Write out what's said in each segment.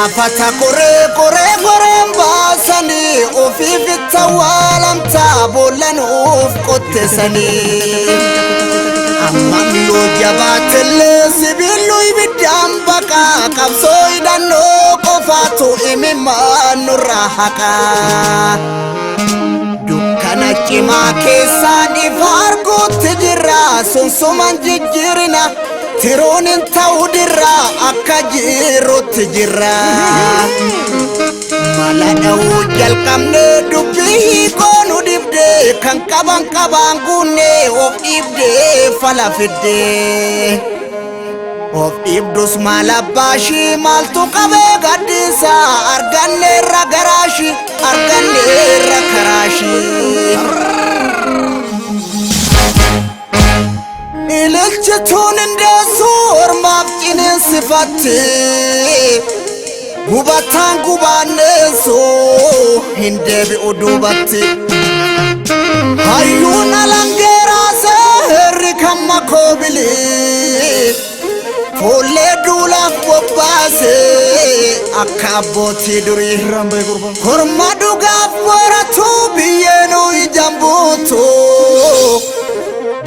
Gaafata koree koree koreen baasanii ofiif itti awwaalamtaa boollanuuf qotteessanii. Ammannoo jabaatellee sibiillu ibiddaan baqaa qabsoo hidhannoo qofaatu imimmaan nurraa haqaa. Dukkana cimaa keessaan ifa arguutti jirra sunsuman jijjiirina. Tiruun hin ta'u dirra akka jirutti jirra. Mala dha'uu jalqabnee dubbii hiikoo nu dibdee kan qaban qabaan guunnee of dhiibdee fala fiddee. Of dhiibdus maal abbaashii maaltu qabee gaddiisa arganneerra garaashii arganneerra karaashii. Ililchituun hindeessu ormaaf ciniinsifatti gubataan gubaanneessu hin deebi'u duubatti. Hayyuun alangee raasee herri kan makoobili fuullee duulaaf bobbaasee akka abbootii durii. Korma dhugaaf booratu biyyeenuu ijaan buutu.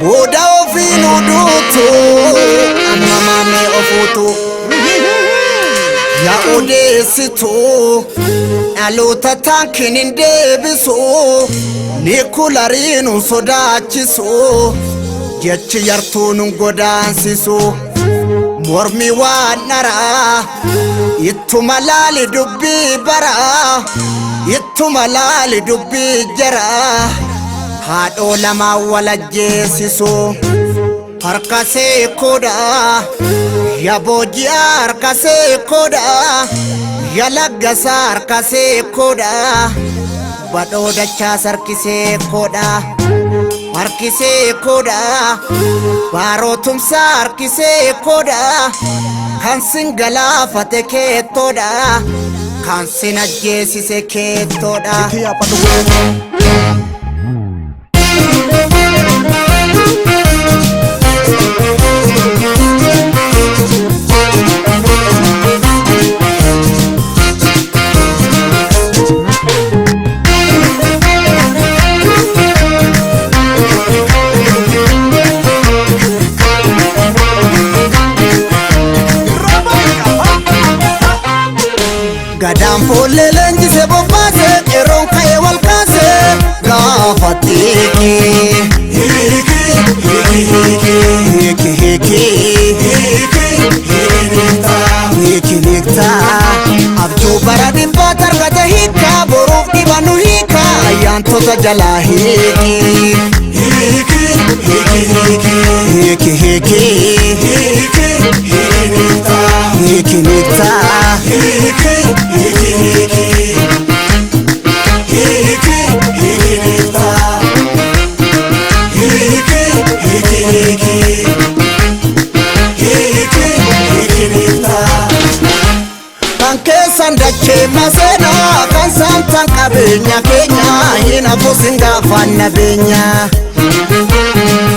Booda ofiin uduutu amma maamee ofuutu. Yaa odeessitu dhaloota taankiin hin deebisu niikulariin hin sodaachisu jechi yartuun hin godaansisu. Mormi waan dharaa ittuma laali dubbii baraa ittuma laali dubbii jaraa. Haadhoo lamaan wal ajjeesisu harka seekoodha yaa booji'aa harka seekoodha yaa laggasaa harka seekoodha badhoo dachaas harki seekoodha harki seekoodha baaroo tumsaa harki seekoodha kan sin galaafate keettoodha kan sin ajjeesise keettoodha. Gadaan foollee leenjisee bobbaasee qeerroon ka'ee wal kaasee gaafa xiiqii. Hiiki hiiki hiiki hiiki hiiki hiiktaa abjuu bara dhibbaa targate hiikaa boruuf dhibannu hiikaa ayyaantota jalaa hiiki. Hiiki hiiki hiiki hiiki hiiki hiiktaa hiiki hiiki hiiki hiiktaa hiiki hiiki hiiki hiiktaa. Kan keessan dachee maseenaa kan saamtan qabeenya keenya hin hafu sin gaafanna beenya.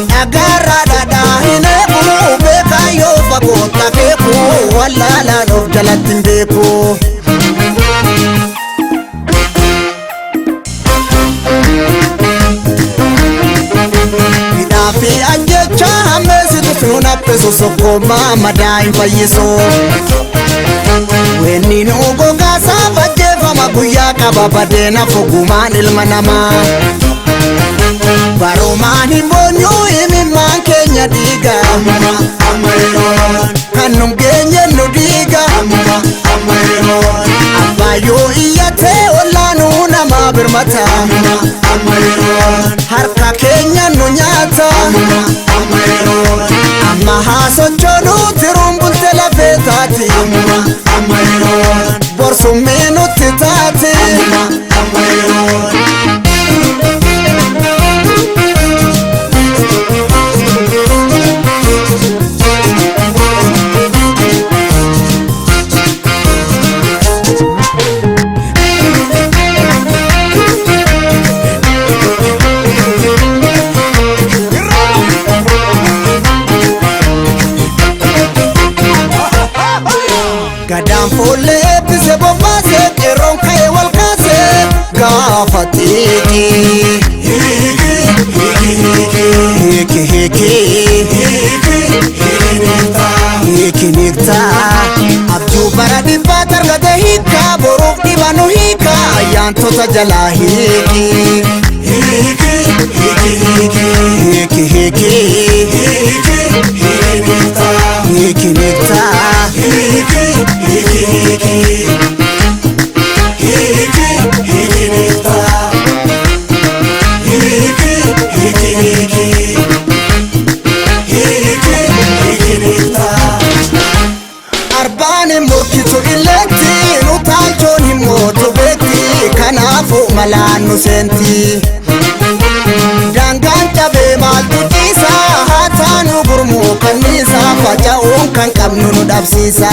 Dhagaarraa dhadhaa hin eegu beekaa yoo fagootta keeku wallaalaan of jalatti hin beeku. Hidhaa fi ajjecha hammeessitu suun haphisu sokkomaa madaa hin fayyisu. Wenni nu gogaasaa ajjeefama guyyaa qaba badeena fogumaan ilma namaa. Barumaan hin boonyuu himimmaan keenya dhiiga. Kan nun geenye nu dhiiga. Abbaayoo iyyatee ollaanuu nama birmata. Harka keenya nu nyaata. Amma haa sochoonuu tiruun bulte lafee taati. Borsummii nutti taati. Gadaan foollee eebbise gaafa xiiqii. Hiiki hiiki hiiki niiktaa abjuu bara dhibbaa targate hiikaa boruuf dhiba nu hiikaa ayyaantota jalaa hiiki. Hiiki hiiki hiiki niiktaa. Arbaan hin murkitu illeetti utaalchoon hin mootu beekti kanaafuu malaan nu seenti. Daangaan cabee maaltu ciisa haa taanu gurmuu kanniisa faca'uun kan qabnu nu dhabsiisa.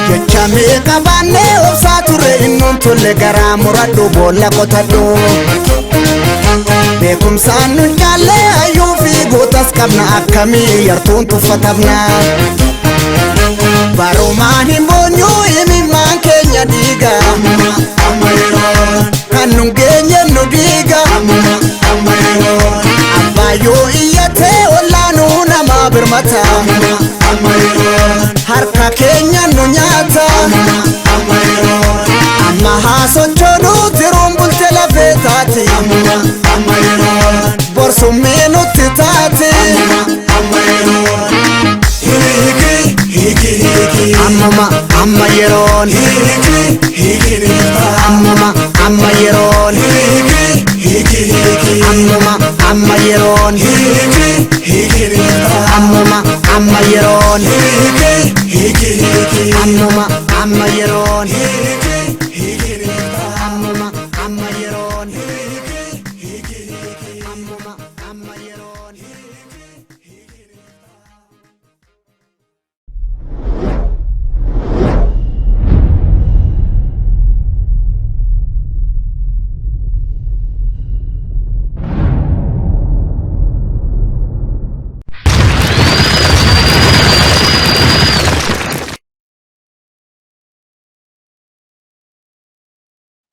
Jecha meeqa baannee obsaa turre innuun tolle garaa muradhu boolla qotadhu. Beekumsaan nun caallee hayyuu fi gootas qabna akkamii yartuun tuffatamna. Barumaan hin boonyuu himimmaan keenya dhiiga. Kan nun geenye nu diiga. Abbaayyoo iyyatee ollaanuu nama birmata. Harka keenya nu nyaata. Amma haa sochoonuu tiruun bulte lafee taati. Borsummee nutti taati. Ammuma amma yeroon. Ammuma amma yeroon. Ammuma amma yeroon. Ammuma amma yeroon. Ammuma amma yeroon. Ammuma amma yeroon. Ammuma amma yeroon.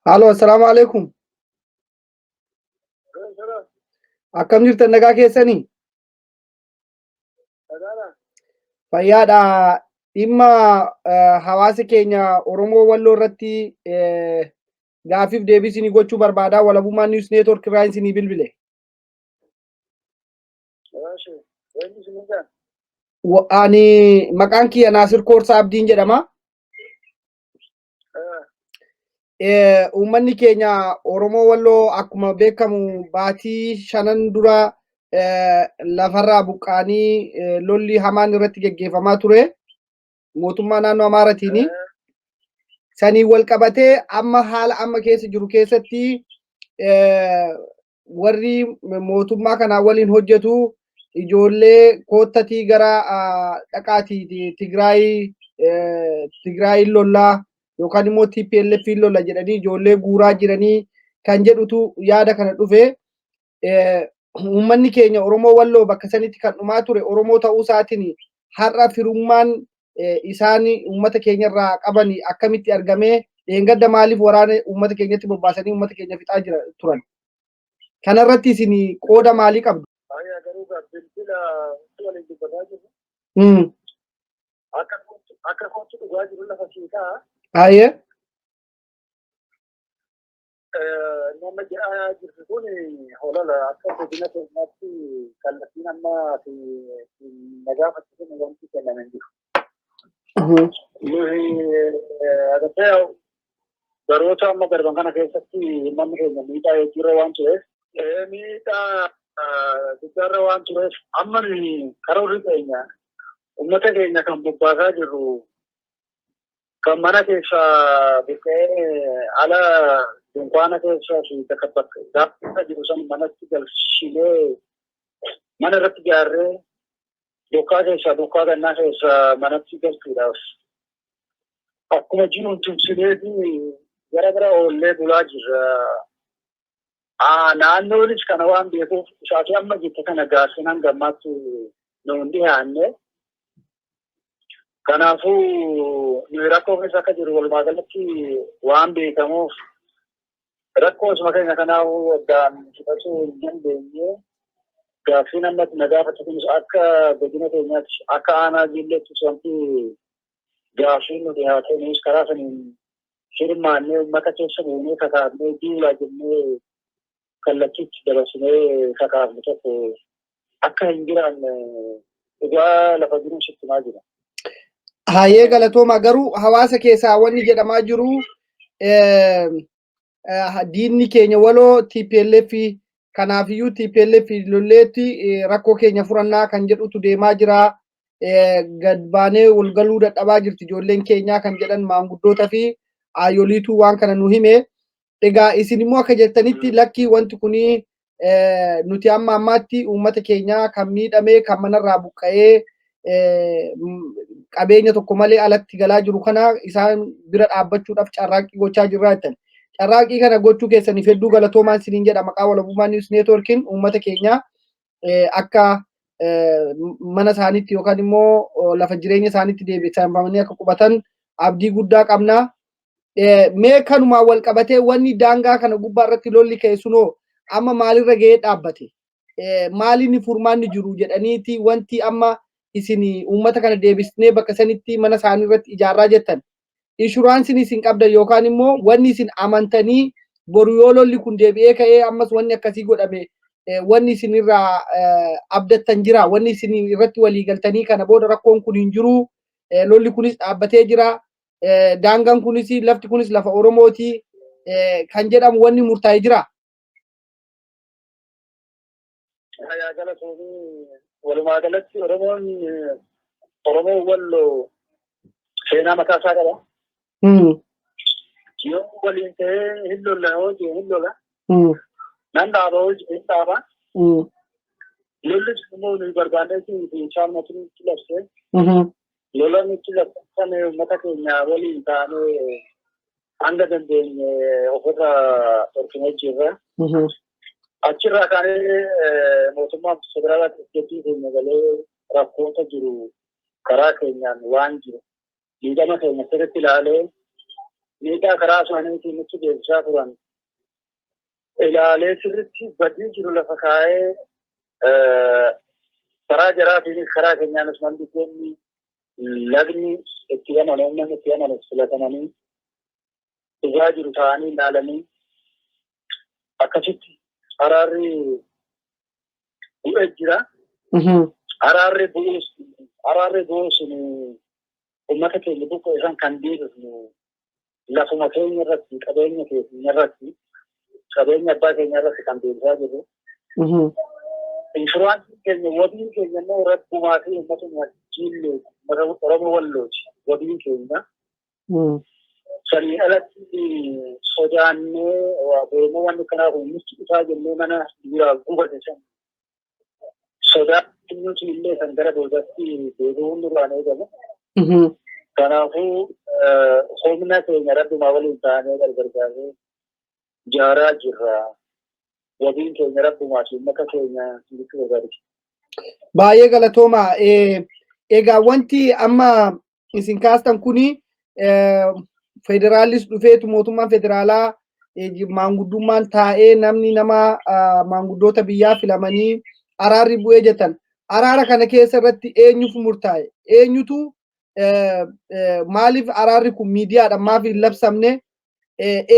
Halo, assalamu alaikum. Akkam jirtan nagaa keessanii? Fayyaadha. Dhimma hawaasa keenya Oromoo Walloo irratti gaaffiif deebii isinii gochuu barbaadaa Walabummaa News Network irraa isinii bilbile. Ani maqaan kiyya Naasir Koorsaa Abdiin jedhama. Uummanni keenya Oromoo Walloo akkuma beekamu baatii shanan dura lafarraa buqqa'anii lolli hamaan irratti geggeeffamaa ture mootummaa naannoo Amaaratiini. Saniin wal qabatee amma haala amma keessa jiru keessatti warri mootummaa kanaa waliin hojjetu ijoollee koottatii gara dhaqaatii Tigraay Tigraayin lollaa yookaan immoo TPLF lolla jedhanii ijoollee guuraa jiranii kan jedhutu yaada kana dhufe. Uummanni keenya Oromoo Walloo bakka sanitti kan dhumaa ture Oromoo ta'uu isaatiin har'a firummaan isaan uummata keenya irraa qaban akkamitti argamee dheengadda maaliif waraana uummata keenyatti bobbaasanii uummata keenya fixaa jira turan. Kanarratti isin qooda maalii qabdu? Ayyaa garuu gaa bilbila waliin dubbataa jirru. Akka kootti dhugaa jiru lafa siiqaa. Baay'ee. Nama jedhaa jirtu kun holala akka godina keenyaatti kallattiin amma na gaafattu kun wanti kenname hin jiru. Nuyi agartee baroota amma darban kana keessatti namni keenya miidhaa hedduurra waan tureef miidhaa guddaarra waan tureef amma nuyi karoorri keenya uummata keenya kan bobbaasaa jirru kan mana keessa buqqa'ee ala dunkaana keessa fi bakka bakka gaafa jiru san manatti galchinee mana irratti ijaarree bokkaa keessaa bokkaa gannaa keessa manatti galchuudhaaf akkuma jiruun tumsinee fi gara bira oollee bulaa jirra. Naannoonis kana waan beekuuf isaatii amma jette kana gaaffiin hanga ammaatti nu hin dhiyaanne. Kanaafuu nuyi rakkoo keessa akka jiru walumaa galatti waan beekamuuf rakkoo osuma keenya kanaafuu addaan fudhachuu hin dandeenye. Gaaffiin amma na gaafate kunis akka godina keenyaatti, akka aanaa Jiilleettis wanti gaaffiin nu dhiyaate, nuyis karaa saniin hirmaannee uummata keessa buunee kakaafnee duulaa jennee kallattiitti dabarsinee kakaafne tokko akka hin jiraanne dhugaa lafa jiru sitti himaa jira. Hayyee, galatooma. Garuu hawaasa keessaa wanni jedhamaa jiru, diinni keenya waloo TPLF, kanaafiyyuu TPLF lolleetti rakkoo keenya furannaa kan jedhutu deemaa jira. Gad baanee wal galuu dadhabaa jirti ijoolleen keenyaa kan jedhan maanguddoota fi aayoliitu waan kana nu hime. Egaa isin immoo akka jettanitti lakkii, wanti kuni nuti amma ammaatti uummata keenya kan miidhame, kan manarraa buqqa'ee qabeenya tokko malee alatti galaa jiru kana isaan bira dhaabbachuudhaaf carraaqqii gochaa jirraa jettan. Carraaqqii kana gochuu keessaniif hedduu galatoomaan isiniin jedha. Maqaa Walabummaa News Networkiin uummata keenya akka mana isaaniitti yookaan immoo lafa jireenya isaaniitti deebifamanii akka qubatan abdii guddaa qabna. Mee kanumaan wal qabatee wanni daangaa kana gubbaa irratti lolli ka'e sunoo amma maalirra ga'ee dhaabbate? Maaliin furmaanni jiru jedhaniiti wanti amma isin uummata kana deebisnee bakka sanitti mana isaanii irratti ijaarraa jettan? Inshuraansiin isin qabdan yookaan immoo wanni isin amantanii boru yoo lolli kun deebi'ee ka'ee ammas wanni akkasii godhame wanni isin irraa abdattan jira? Wanni isin irratti walii galtanii kana booda rakkoon kun hin jiru, lolli kunis dhaabbatee jira, daangaan kunis lafti kunis lafa Oromooti kan jedhamu wanni murtaa'e jira? Galatoomii. Walumaa galatti Oromoon, Oromoon Walloo seenaa mataa isaa qaba. Yoo waliin ta'ee hin lolla yoo jee hin lola. Nan dhaaba yoo jee hin dhaaba. Lolli immoo nuyi barbaannee fi caalmatu nutti labsee lola nutti labsan uummata keenya waliin taanee hanga dandeenye ofirra dhorkinee jirra. Achirraa kaanee mootummaan federaalaa tasgabbii keenya galee rakkoota jiru karaa keenyaan waan jiru miidhama keenya sirriitti ilaalee, miidhaa karaa isaaniitiin nutti geessisaa turan ilaalee, sirriitti badii jiru lafa kaa'ee, karaa jaraatiinis karaa keenyaanis manguddoonni lagni itti amanu, uummanni itti amanu filatamanii dhugaa jiru ta'anii ilaalanii akkasitti araarri bu'ee jira. Araarri bu'uus uummata keenya buqqoo isaan kan deebifnu lafuma keenya irratti, qabeenya keenya irratti, qabeenya abbaa keenya irratti kan deebisaa jirru. Inshuraansiin keenya, wabiin keenya immoo rabbumaa fi uummatuma Jiillee, uummata Oromoo Wallooti wabiin keenya. Sanii alatti sodaannee deemuu wanni kanaa kun nutti dhufaa jennee mana biraa gubate san sodaa nuti illee kan gara boodatti deebi'uun nurraan eegamu. Kanaafuu humna keenya rabbumaa waliin taanee gargaarree jaaraa jirra. Wabiin keenya rabbumaa fi uummata keenya jechuu barbaadu. Baay'ee galatooma. Egaa wanti amma isin kaastan kuni federaalis dhufeetu mootummaan federaalaa maanguddummaan taa'ee namni nama maanguddoota biyyaa filamanii araarri bu'ee jettan. Araara kana keessa irratti eenyuuf murtaa'e? Eenyutu, maaliif araarri kun miidiyaadhaan maaf hin labsamne?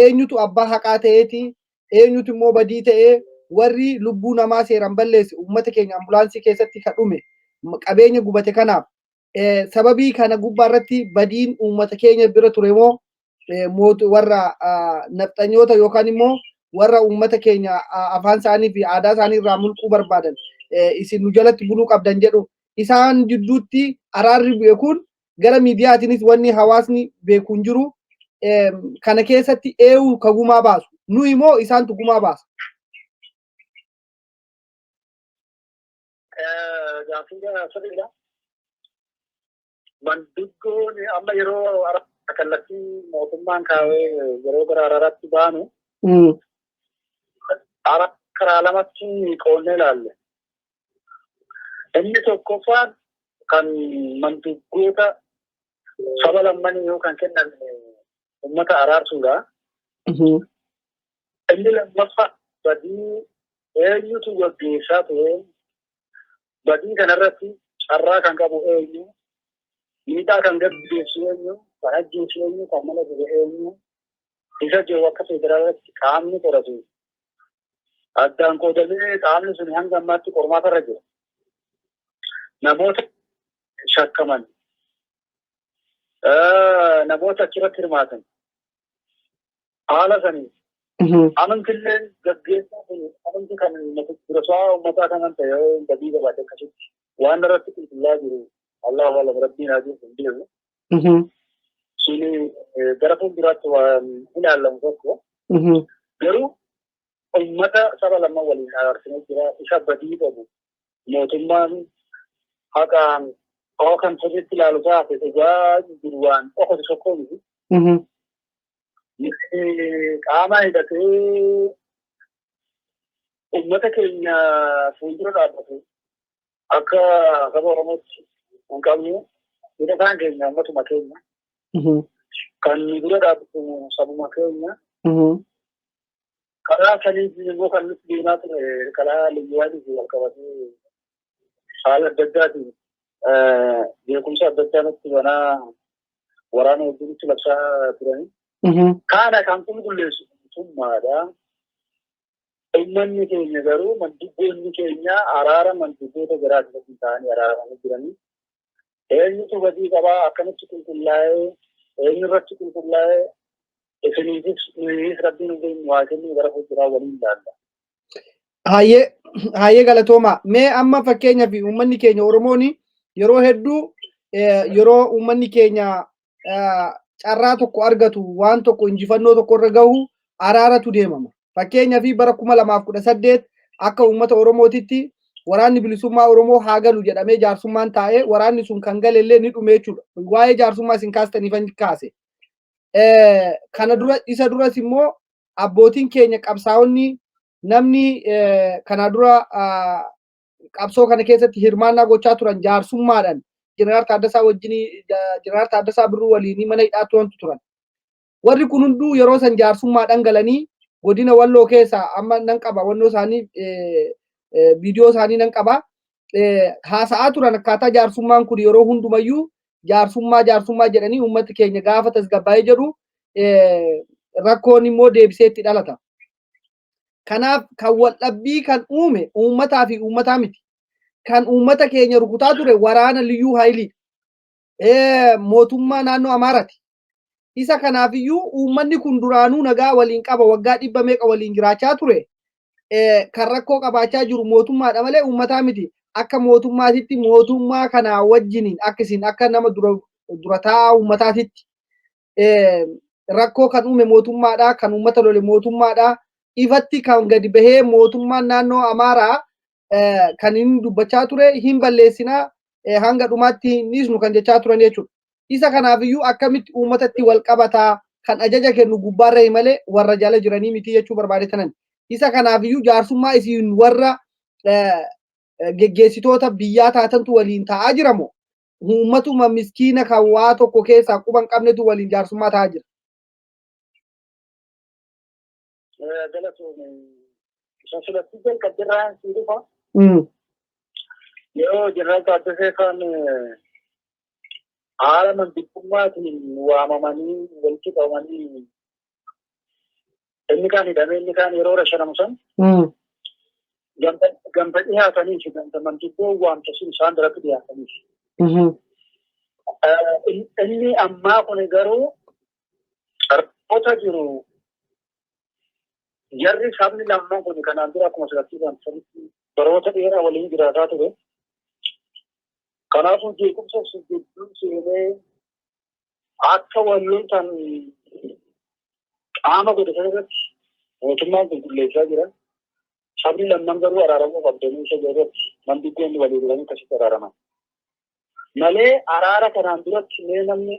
Eenyutu abbaa haqaa ta'eeti? Eenyutu immoo badii ta'ee warri lubbuu namaa seeraan balleesse, uummata keenya ambulaansii keessatti kan dhume, qabeenya gubate kanaaf sababii kana gubbaa irratti badiin uummata keenya bira ture moo warra nafxanyoota yookaan immoo warra uummata keenya afaan isaanii fi aadaa isaanii irraa mulquu barbaadan, isin nu jalatti buluu qabdan jedhu, isaan jidduutti araarri bu'e kun gara miidiyaatiinis wanni hawaasni beeku hin jiru. Kana keessatti eenyu ka gumaa baasu? Nuyi moo isaantu gumaa baasa? Gaaffii sirriidha. Manduggoon amma yeroo kallattii mootummaan kaawee yeroo gara araaraatti baanu karaa lamatti qoonnee ilaalle. Inni tokkoffaan kan manduggoota Saba lammanii yoo kan kenname uummata araarsuudha. Inni lammaffaa badii eenyutu gaggeessaa ture, badii kanarratti carraa kan qabu eenyu, miidhaa kan gaggeessu eenyu, kan ajjeesu eenyu, kan mana jiru eenyu, isa jiru akka federaalaatti qaamni qoratu addaan qoodamee qaamni sun hanga ammaatti qormaatarra jira. Namoota shakkaman, namoota achirratti hirmaatan haala sanii amantilleen gaggeessaa kun amanti kan durasaa uummataa kanan ta'e yoo badii qabaate akkasitti waan irratti qulqullaa jiru Allahu alam, rabbiin haa jiru hin beeku. Suni gara fuulduraatti waan ilaalamu tokko garuu uummata saba lama waliin araarsinee jira. Isa badii qabu mootummaan haqaan kan sirriitti ilaalu taate dhugaa jiru waan dhokatu tokko miti. Qaama hidhatee uummata keenya fuuldura dhaabbatu akka saba Oromootti hin qabnu. Hidhataan keenya uummatuma keenya. Kan dura dhaabbatu sabuma keenya. Karaa saniitiin immoo kan nuti deemaa ture karaa liyyaatiin wal qabatee haala adda addaatiin beekumsa adda addaa nutti banaa waraana wajjin labsaa turani. Kana kan qulqulleessu mootummaadha. Uummanni keenya garuu manduggoonni keenya araara manduggoota garaa keessatti ta'anii araaramanii jiranii. Eenyutu badii qabaa, akkamitti qulqullaa'ee, eenyurratti qulqullaa'ee, isiniifis nuyiis rabbiin nu waa kennu gara fuulduraa waliin ilaalla. Hayyee hayyee, galatooma. Mee amma fakkeenyaaf uummanni keenya Oromoon yeroo hedduu yeroo uummanni keenya carraa tokko argatu, waan tokko injifannoo tokko irra gahu, araaratu deemama. Fakkeenyaaf bara 2018 akka uummata Oromootitti waraanni bilisummaa Oromoo haa galu jedhamee jaarsummaan taa'ee waraanni sun kan galellee ni dhume jechuudha. Waa'ee jaarsummaa isin kaastaniifan kaase. Kana dura isa duras immoo abbootiin keenya qabsaa'onni namni kana dura qabsoo kana keessatti hirmaannaa gochaa turan jaarsummaadhaan Jeneraal Taaddasaa wajjin, Jeneraal Taaddasaa Birruu waliin mana hidhaa turantu turan. Warri kun hunduu yeroo san jaarsummaadhaan galanii godina Walloo keessa amma nan qaba wannoo isaanii, viidiyoo isaanii nan qaba. Haasa'aa turan akkaataa jaarsummaan kun yeroo hundumayyuu jaarsummaa jaarsummaa jedhanii uummati keenya gaafa tasgabbaa'ee jedhu rakkoon immoo deebisee itti dhalata. Kanaaf kan waldhabbii kan uume uummataa fi uummataa miti. Kan uummata keenya rukutaa ture waraana liyyuu haayilii mootummaa naannoo Amaaraati. Isa kanaafiyyuu uummanni kun duraanuu nagaa waliin qaba, waggaa dhibba meeqa waliin jiraachaa ture. Kan rakkoo qabaachaa jiru mootummaadha malee uummataa miti. Akka mootummaatitti mootummaa kanaa wajjiniin akka isin akka nama dura taa'aa uummataatitti rakkoo kan uume mootummaadha, kan uummata lole mootummaadha. Ifatti kan gadi bahee mootummaan naannoo Amaaraa kan inni dubbachaa ture hin balleessinaa, hanga dhumaatti hin dhiisnu kan jechaa turan jechuudha. Isa kanaafiyyuu akkamitti uummatatti wal qabataa, kan ajaja kennu gubbaarra malee warra jala jiranii miti jechuu barbaade tanan. Isa kanaafiyyuu jaarsummaa isin warra geggeessitoota biyyaa taatantu waliin taa'aa jiramo? Uummatuma miskiina kan waa tokko keessaa quba hin qabnetu waliin jaarsummaa taa'aa jira. Galatoome. Isa filatti jalqabdirraa si dhufa. Yeroo Jeneraal Taaddasee kan haala manguddummaadhaatiin waamamanii walitti qabamanii inni kaan hidhamee inni kaan yeroo rashanamu san gamta dhiyaatanii fi gamta manguddoo waamte sun isaan biratti dhiyaatanii. Inni ammaa kun garuu rakkota jiru jarri sabni lamman kun kanaan dura akkuma silatti sanitti baroota dheeraa waliin jiraataa ture. Kanaafuu jeequmsa gidduu seenee akka wal loltan qaama godhe irratti mootummaan qulqulleessaa jira. Sabni lamman garuu araaramuu qabdanii isa irratti manguddoonni walii galanii akkasitti araaraman. Malee araara kanaan duratti mee namni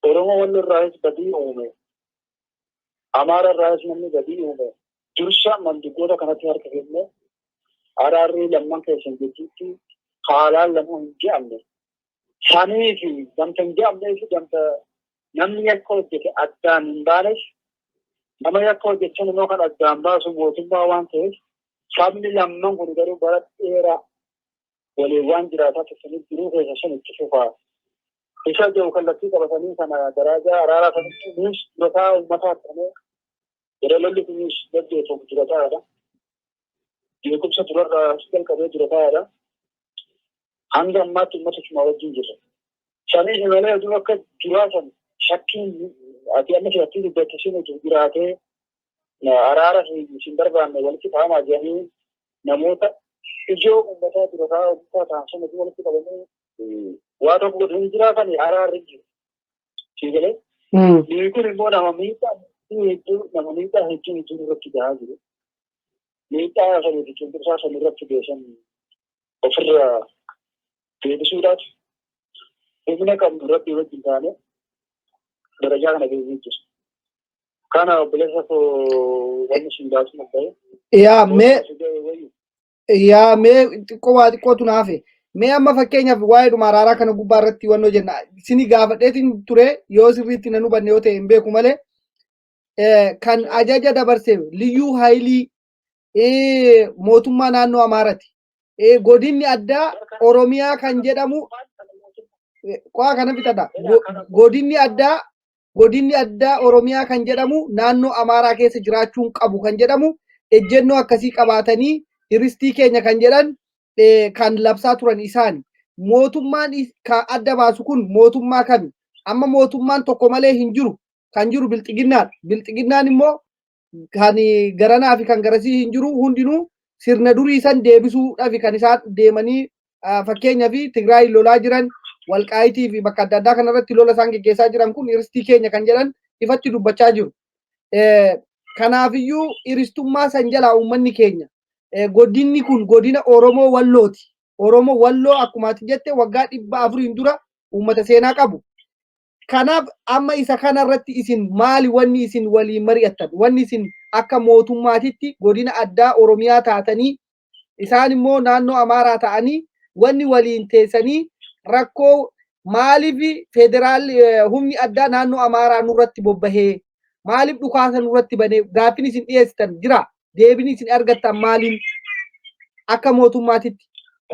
Oromoo Walloo irraayis badii uume, Amaara irraayis namni badii uume dursa manguddoota kanatti harka kennee araarri lamman keessan gidduutti haalaan lamuu hin je'amne. Sanii fi gamta hin jedhamnee fi gamta namni yakka hojjete addaan hin baanes, nama yakka hojjechan immoo kan addaan baasu mootummaa waan ta'eef, sabni lamman kun garuu bara dheeraa waliin waan jiraataa turtaniif jiruu keessa sun itti fufaa. Isa jiru kallattii qabatanii kana daraajaa araaraa sanatti nus durataa uummataa ta'anii yeroo lolli kunis gaggeeffamu durataadha. Beekumsa durarraa jalqabee durataadha. Hanga ammaatti uummata cuma wajjin jirra. Sanii malee oduu akka duraa san shakkiin ati amma shakkii dubbatte sun utuu jiraatee, araara hin barbaanne walitti qabamaa jedhanii namoota ijoo uummataa durataa uummataa ta'an sun utuu walitti qabanii waa tokko godhu hin jiraatan, araarri jiru. Sii galee? Inni kun immoo nama miidhaa hedduu irratti gahaa jiru. Miidhaa sanii fi cunqursaa san irratti geessan ofirraa deebisuudhaaf humna qabnu irratti wajjin taane darajaa kana geessisuu jiru. Kana obboleessa koo, wanni isin baasuu ta'e. Yaa mee xiqqoo waa xiqqootu na hafe. Mee amma fakkeenyaaf waa'ee dhuma araaraa kana gubbaa irratti wannoo jenna. Sini gaafadheetiin ture, yoo sirriitti nan hubanne yoo ta'e hin beeku malee, kan ajaja dabarse liyyuu haayilii mootummaa naannoo Amaarati. Godinni addaa Oromiyaa kan jedhamu qo'aa kana fixadha. Godinni addaa Oromiyaa kan jedhamu naannoo Amaaraa keessa jiraachuun qabu kan jedhamu, ejjennoo akkasii qabaatanii hiristii keenya kan jedhan kan labsaa turan isaani. Mootummaan kan adda baasu kun mootummaa kami? Amma mootummaan tokko malee hin jiru. Kan jiru bilxiginnaadha. Bilxiginnaan immoo kan garanaa fi kan garasii hin jiru, hundinuu sirna durii san deebisuudhaaf kan isaan deemanii, fakkeenyaa fi Tigraay lolaa jiran, Walqaayitii fi bakka adda addaa kanarratti lola isaan geggeessaa jiran kun hiristii keenya kan jedhan ifatti dubbachaa jiru. Kanaafiyyuu hiristummaa san jalaa uummanni keenya, godinni kun godina Oromoo Wallooti. Oromoo Walloo akkuma ati jette waggaa 400n dura uummata seenaa qabu. Kanaaf amma isa kanarratti isin maali wanni isin waliin mari'attan? Wanni isin akka mootummaatitti godina addaa Oromiyaa taatanii, isaan immoo naannoo Amaaraa ta'anii, wanni waliin teessanii rakkoo maaliif federaal humni addaa naannoo Amaaraa nurratti bobbahee, maaliif dhukaasa nurratti banee, gaaffiin isin dhiyeessitan jira? Deebiin isin argattan maaliin akka mootummaatitti?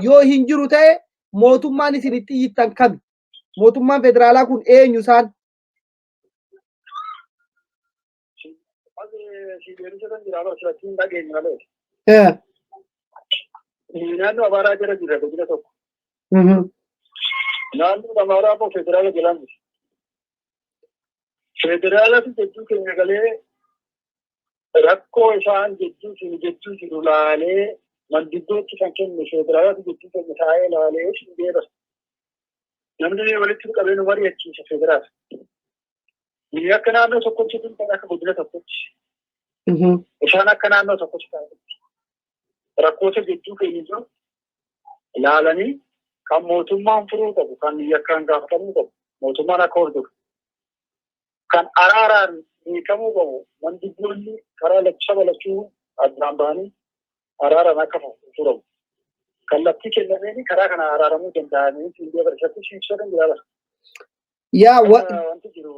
Yoo hin jiru ta'e, mootummaan isin itti iyyittan kami? Mootummaan federaalaa kun eenyu isaan? Si deebisuu kan jira bara silatti hin dhageenye malee. Naannoo Amaaraa jala jira godina tokko. Naannoon Amaaraa immoo federaala jalaan jira. Federaalatu jidduu keenya galee rakkoo isaan jidduu jiru jidduu jiru laalee manguddootti kan kenne, federaalatu jidduu keenya taa'ee laalee hin deebasa. Namni walitti qabee nu mari'achiisa federaala. Biyyi akka naannoo tokkotti tun kan akka godina tokkotti. Isaan akka naannoo tokkotti ta'anitti. Rakkoota jidduu keenya jiru ilaalanii kan mootummaan furuu qabu, kan yakkaan gaafatamuu qabu, mootummaan akka hordofu, kan araaraan hiikamuu qabu, manguddoonni karaa saba lachuu addaan bahanii araaraan akka furamu. Kallattii kennameen karaa kana araaramuu danda'anii siin dabarsatti siibsoo kan jiraata. Yaa Wanti jiru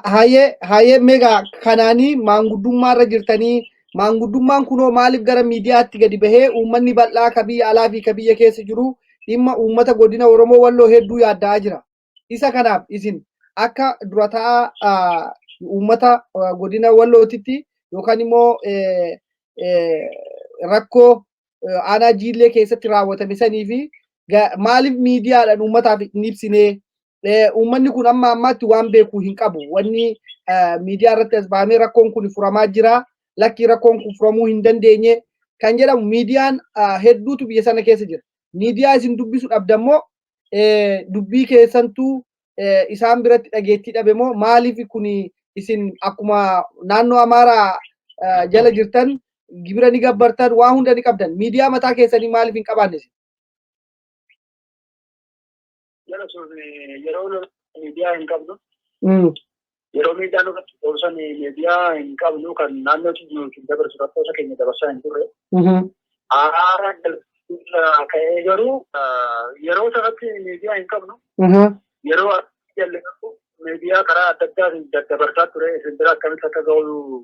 Hayyee, meegaa kanaanii maanguddummaa irra jirtanii, maanguddummaan kunoo maaliif gara miidiyaatti gadi bahee uummanni bal'aa ka biyya alaa fi ka biyya keessa jiru dhimma uummata godina Oromoo Walloo hedduu yaadda'aa jira. Isa kanaaf isin akka dura ta'aa uummata godina Wallootitti yookaan immoo rakkoo aanaa Jiillee keessatti raawwatame sanii fi maaliif miidiyaadhaan uummataaf hin ibsinee? Uummanni kun amma ammaatti waan beeku hin qabu. Wanni miidiyaa irratti as bahamee rakkoon kun furamaa jira, lakkii rakkoon kun furamuu hin dandeenye kan jedhamu, miidiyaan hedduutu biyya sana keessa jira. Miidiyaa isin dubbisu dhabdammoo, dubbii keessantuu isaan biratti dhageettii dhabe moo, maaliif kun isin akkuma naannoo Amaaraa jala jirtan gibira ni gabbartan, waa hunda ni qabdan, miidiyaa mataa keessanii maaliif hin qabaanne isin? Jala sun yeroo miidiyaa hin qabnu. Yeroo miidhaan irratti qoorsan miidiyaa hin qabnu, kan naannootti jiru hin dabarsu, rakkoota keenya dabarsaa hin turre. Araara Ka'ee garuu yeroo sanatti miidiyaa hin qabnu. Yeroo jalqabu miidiyaa karaa adda addaatiin daddabarsaa ture, isin bira akkamitti akka ga'u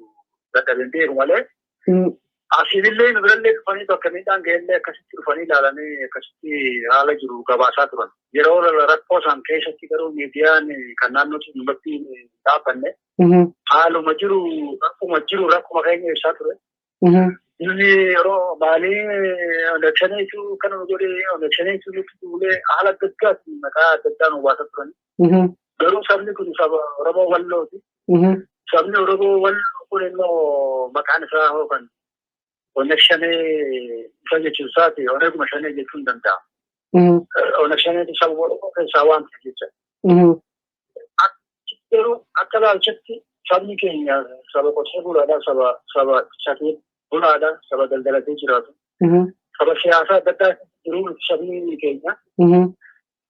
dadhabeen beeku malee. Asiinillee nu birallee dhufanii bakka miidhaan ga'ellee akkasitti dhufanii ilaalanii akkasitti haala jiru gabaasaa turan. Yeroo rakkoo san keessatti garuu miidiyaan kan naannootti numatti dhaabbanne haaluma jiru rakkuma jiru rakkuma keenya ibsaa ture. Inni yeroo maalii elekshaneetu kana nu godhe, elekshaneetu nutti duulee, haala adda addaatiin maqaa adda addaa nu baasaa turan. Garuu sabni kun saba Oromoo Wallooti. Sabni Oromoo Walloo kun immoo maqaan isaa hoo kan Oneg Shanee isa jechuun isaati, Oneguma Shanee jechuun danda'a. Oneg Shaneetu saba Oromoo keessaa waan ta'e jecha. Garuu akka ilaalchatti sabni keenya saba qotee bulaadha, saba safee bulaadha, saba daldalatee jiraatu. Saba siyaasaa adda addaa jiru sabni keenya.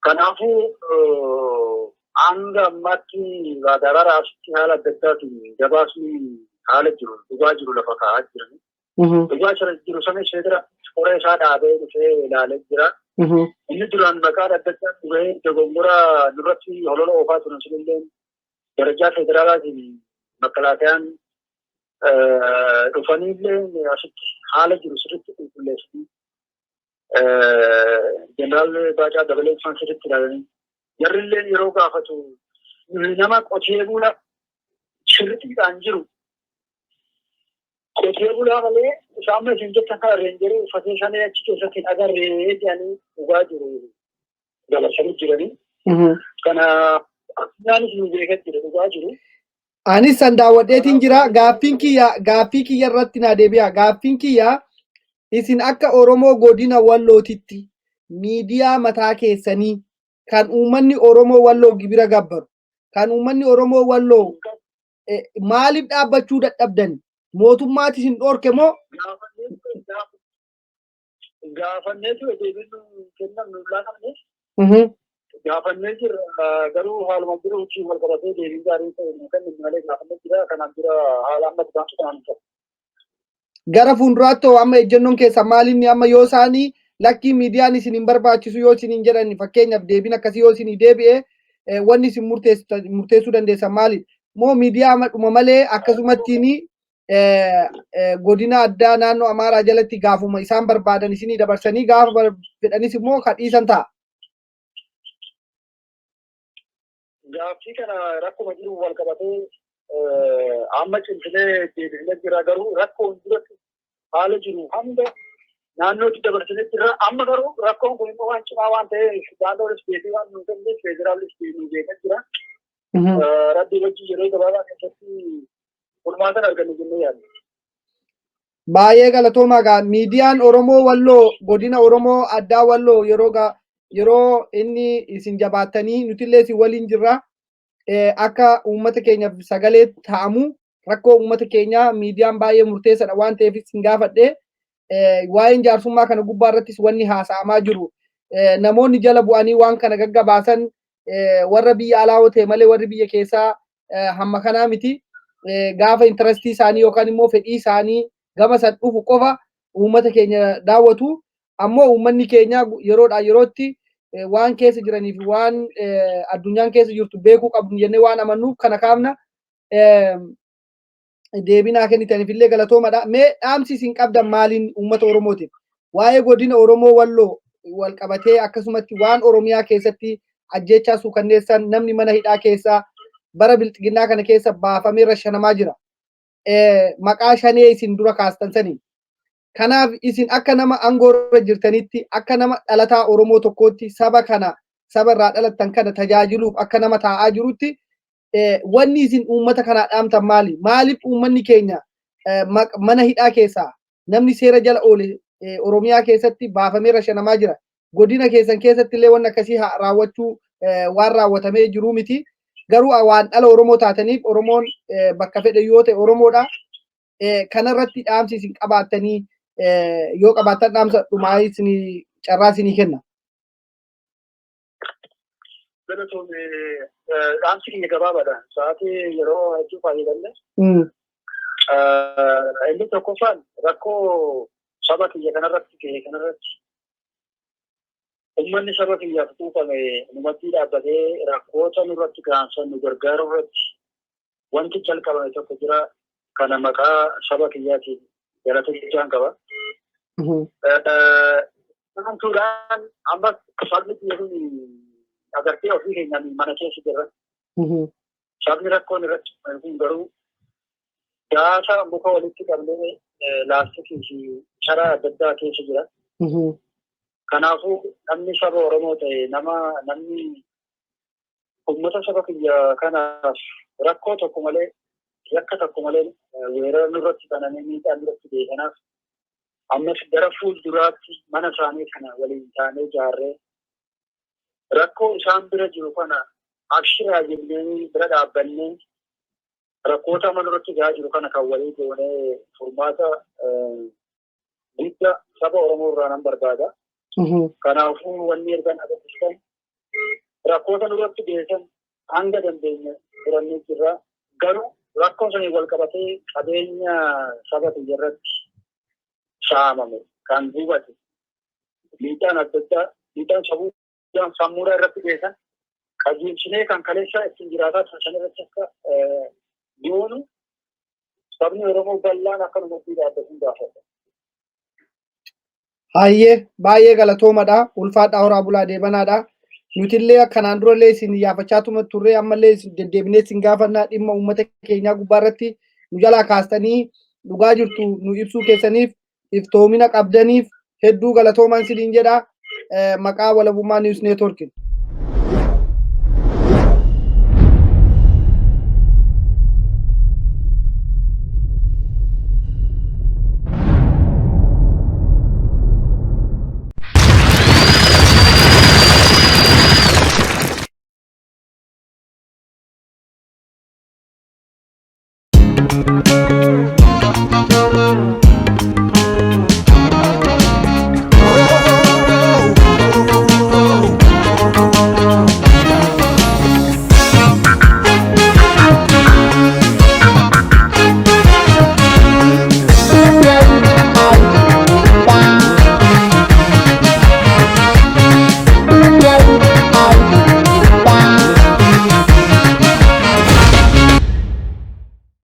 Kanaafuu hanga ammaatti darara asitti haala adda addaatiin gabaasni haala jiru dhugaa jiru lafa kaa'aa jiran. Dhugaa jiru sana seera qoree isaa dhaabee dhufee ilaalee jira. Inni duraan maqaa adda addaa dhufee dogongora nurratti holola oofaa turan sunillee darajaa federaalaatiin makkalaakayaan dhufaniillee asitti haala jiru sirriitti qulqulleessanii, jeneraal Baacaa Dabalee isaan sirriitti ilaalanii, jarrillee yeroo gaafatu nama qotee bulaa sirriidhaan jiru qotee bulaa malee isaan isin jettan kana reenjerii uffatee shanee achi keessatti hin agarree jedhanii dhugaa jiru dabarsanii jiranii. Kana addunyaanis nu beekaa jira dhugaa jiru. Anis san daawwadheetiin jira. Gaaffiin kiyya gaaffii kiyya irratti naa deebi'a. Gaaffiin kiyya, isin akka Oromoo godina Wallootitti miidiyaa mataa keessanii kan uummanni Oromoo Walloo gibira gabbaru, kan uummanni Oromoo Walloo maaliif dhaabbachuu dadhabdan? Mootummaati isin dhoorke moo? Gaafanneetu deebiin nu kennan nu laatamne. Gaafannee jirra, garuu haaluma jiru wajjin wal qabatee deebiin gaarii ta'e nu kennu malee gaafannee jira. Kanaan dura haala amma jirantu kanaan hin qabu. Gara fuulduraatti hoo amma ejjennoon keessa maalinni amma yoo isaanii lakkii miidiyaan isin hin barbaachisu yoo isin hin jedhan, fakkeenyaaf deebiin akkasii yoo isin deebi'e, wanni isin murteessuu dandeessan maali? Moo miidiyaa dhuma malee akkasumattiin godina addaa naannoo Amaaraa jalatti gaafuma isaan barbaadan isinii dabarsanii gaafa fedhanis immoo ka dhiisan ta'a? Gaaffii kana rakkuma jiru wal qabatee amma cimsinee deebisnee jira, garuu rakkoon duratti haala jiru hanga naannootti dabarsinee jira. Amma garuu rakkoon kun immoo waan cimaa waan ta'eef naannoonis beekee waan nu kenneef federaalis nu beekaa jira. Rabbi wajji yeroo gabaabaa keessatti furmaata argannu jennee yaadna. Baay'ee galatoomaa. Gaa miidiyaan Oromoo Walloo, godina Oromoo addaa Walloo, yeroo gaa yeroo inni isin jabaattanii nutillee isin waliin jirra. Akka uummata keenyaaf sagalee ta'amu, rakkoo uummata keenyaa miidiyaan baay'ee murteessaadha waan ta'eef isin gaafadhe. Waa'een jaarsummaa kana gubbaa irrattis wanni haasa'amaa jiru, namoonni jala bu'anii waan kana gaggabaasan warra biyya alaa yoo ta'e malee warri biyya keessaa hamma kanaa miti. Gaafa interestii isaanii yookaan immoo fedhii isaanii gama san dhufu qofa uummata keenya daawwatu. Ammoo uummanni keenya yeroodhaa yerootti waan keessa jiranii fi waan addunyaan keessa jirtu beekuu qabdu jennee waan amannuuf kana kaafna. Deebinaa kennitaniif illee galatoomadha. Mee dhaamsi isin qabdan maaliin uummata Oromootiif? Waa'ee godina Oromoo Walloo wal qabatee, akkasumatti waan Oromiyaa keessatti ajjeechaa suukanneessan, namni mana hidhaa keessaa bara bilxiginnaa kana keessa baafamee rashanamaa jira. Maqaa shanee isin dura kaastan saniin. Kanaaf isin akka nama aangoo irra jirtanitti, akka nama dhalataa Oromoo tokkootti, saba kana, saba irraa dhalattan kana tajaajiluuf akka nama taa'aa jirutti, wanni isin uummata kanaa dhaamtan maali? Maaliif uummanni keenya mana hidhaa keessaa namni seera jala oole Oromiyaa keessatti baafamee rashanamaa jira? Godina keessan keessatti illee wanni akkasii raawwachuu waan raawwatamee jiru miti. Garuu waan dhala Oromoo taataniif, Oromoon bakka fedhe yoo ta'e Oromoodha. Kanarratti dhaamsi isin qabaattanii yoo qabaattan, dhaamsa dhumaa isin carraa isinii kenna. Galatoome, dhaamsi kiyya gabaabaadha. Sa'aatii yeroo hedduu fayyadamne. Inni tokkoffaan rakkoo saba kiyya kanarratti gahe kanarratti Uummanni saba kiyyaaf quuqame numatti dhaabbatee rakkoota nurratti gahansan nu gargaaru irratti wanti jalqabame tokko jira. Kana maqaa saba kiyyaatiin galata guddaan qaba. Amantuudhaan ammas sabni kiyya kun agartee ofii keenyaan mana keessa jirra. Sabni rakkoon irratti kun garuu gaafa muka walitti qabnee laastikii fi sharaa adda addaa keessa jira. Kanaafuu namni saba Oromoo ta'e, nama namni uummata saba kiyya kanaaf rakkoo tokko malee, yakka tokko malee weerara nurratti bananii miidhaa nurratti ga'e kanaaf ammas gara fuulduraatti mana isaanii kana waliin taanee ijaarree rakkoo isaan bira jiru kana abshiraa jennee bira dhaabbannee rakkoota amma nurratti gahaa jiru kana kan walii goonee furmaata guddaa saba Oromoo irraa nan barbaada. Kanaafuu wanni ergan agarsiisan rakkoota nurratti geessan hanga dandeenye furannee jirra. Garuu rakkoo sanii wal qabatee qabeenya saba kiyya irratti saamame, kan gubate, miidhaan adda addaa, miidhaan sabuu sammuudhaa irratti geessan qajeelchinee kan kaleessa ittiin jiraataa turan sana irratti akka goonu sabni Oromoo bal'aan akka nu maddii dhaabbatuun gaafadha. Hayyee, baay'ee galatoomadha. Ulfaadhaa, horaa bulaa, deebanaadha. Nutillee kanaan durallee isin yaafachaa turre, ammallee isin deddeebinee isin gaafannaa. Dhimma uummata keenyaa gubbaa irratti nu jalaa kaastanii dhugaa jirtu nu ibsuu keessaniif, iftoomina qabdaniif hedduu galatoomaan isiniin jedha. Maqaa Walabummaa News Networkin.